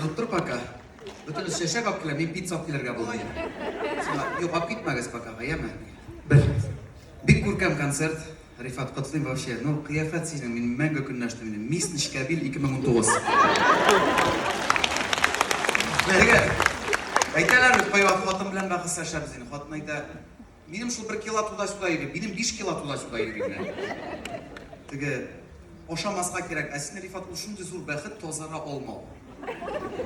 Язып тор пока. Бөтенесе чәчәк алып килә, мин пицца алып килергә булдым. Сиңа, юк, алып китмәгез пока, яме. Бер. Бик күркәм концерт. Рифат, котлыйм вообще. Ну, кыяфәт синең, мин мәңге көнләштем инде. Мисс Нечкәбил 2019. Теге, әйтәләр бит, кайвакыт хатын белән бәхәсләшәбез инде. Хатын әйтә, минем шул бер кило туда-сюда йөри, минем 5 кило туда-сюда йөри менә. Теге, ашамаска кирәк. Ә син, Рифат, ул шундый зур бәхет тазара алмау.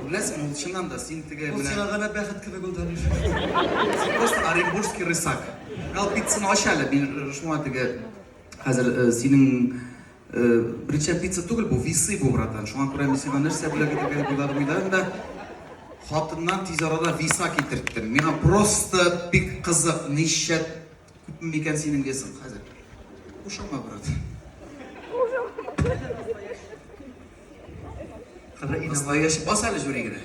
Беләсең, ул чыннан да син теге Ул сиңа гына бәхет кебек ул, Даниш. Син просто оренбургский рысак. Ал пиццаны ач әле, мин шуңа теге хәзер синең беренче пицца түгел бу, весы бу, братан. Шуңа күрә мин сиңа нәрсә бүләк итәргә дип уйладым, уйладым да хатыннан тиз арада веса китерттем. Миңа просто бик кызык, ничә күпме микән синең весың хәзер? Кушама, брат. Настоящий. Бас әле жюри генә.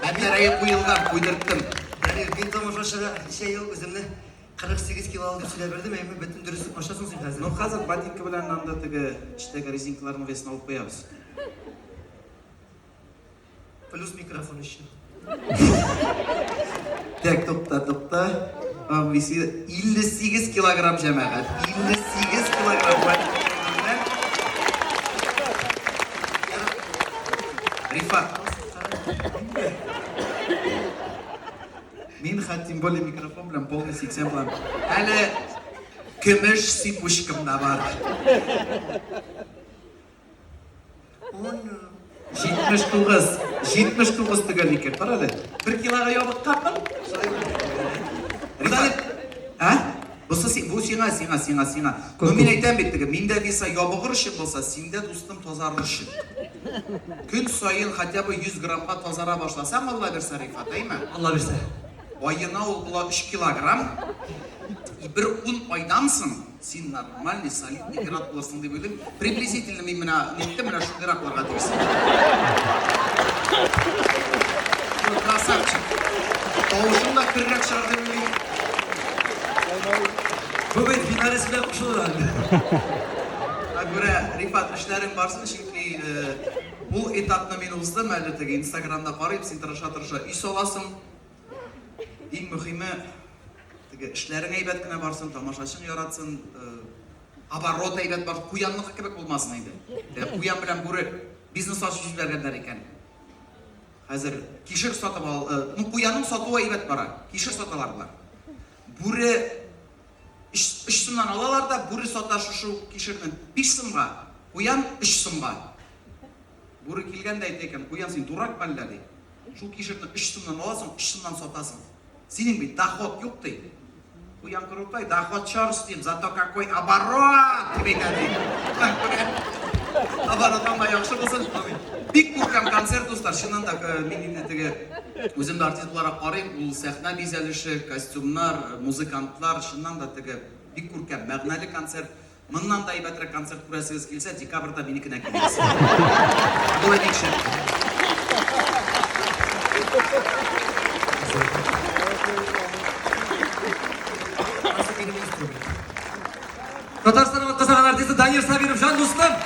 Әтәрәе куелган, куйдырттым. Дамир, мин тамашачыга ничә ел үземне 48 кило алдым дип сөйләп бердем, әмма бөтен дөреслек ачасың син хәзер. Ну, хәзер ботинка белән анда теге эчтәге резинкаларның весын алып куябыз. Плюс микрофон еще. Так, тукта, тукта. 58 килограмм җәмәгать. 58 килограмм. Рифат. Мин хәт тем более микрофон белән полный 80 булам. Әле көмеш сипучкам да бар. 79. 79 төгәл икән. Кара әле. Бер килога ябыкканмын. Рифат. А? Бусы си, бу сиңа, сиңа, сиңа, сиңа. Ну мин әйтәм бит теге, миндә веса ябыгыр өчен булса, синдә, дустым, тазарыр өчен. Көн саен хотя бы 100 граммга тазара башласаң, Алла бирсә, Рифат, әйме? Алла бирсә. Аена ул була 3 килограмм. И бер 10 айдан соң Син нормальный, солидный ир-ат булырсың дип уйлыйм. Приблизительно мин менә ниттем, менә шундыйрак булырга тиеш. Красавчик. Тавышың да керрәк чыгар дип уйлыйм. Бу бит финалист белән кушылыр әле. Шуңа күрә, Рифат, эшләрең барсын, чөнки бу этапны мин уздым әле теге Инстаграмда карыйм, син тырыша-тырыша өй саласың. Иң мөхиме, теге эшләрең әйбәт кенә барсын, тамашачың яратсын, оборот әйбәт барсын, куянныкы кебек булмасын инде. Теге куян белән бүре бизнес ачып җибәргәннәр икән. Хәзер кишер сатып ал, ну куянның сатуы әйбәт бара, кишер саталар болар. Бүре 3 сумнан алалар да, бүре сата шушы ук кишерне 5 сумга, куян 3 сумга. Бүре килгән дә әйтә икән, куян син дурак мәллә ди. Шул кишерне өч сумнан аласың, өч сумнан сатасың. Синең бит доход юк, ди. Куян крутой, доход чор дим, зато какой оборот, дип әйтә, ди. Оборотың да яхшы булсын. Бик күркәм концерт, дуслар. Чыннан да, мин инде теге үзем дә артист буларак карыйм, ул сәхнә бизәлеше, костюмнар, музыкантлар, чыннан да теге бик күркәм, мәгънәле концерт. Моннан да әйбәтрәк концерт күрәсегез килсә, декабрьдә минекенә килегез. Болай бик шәп. Татарстанның атказанган артисты Данир Сабиров, җан дустым!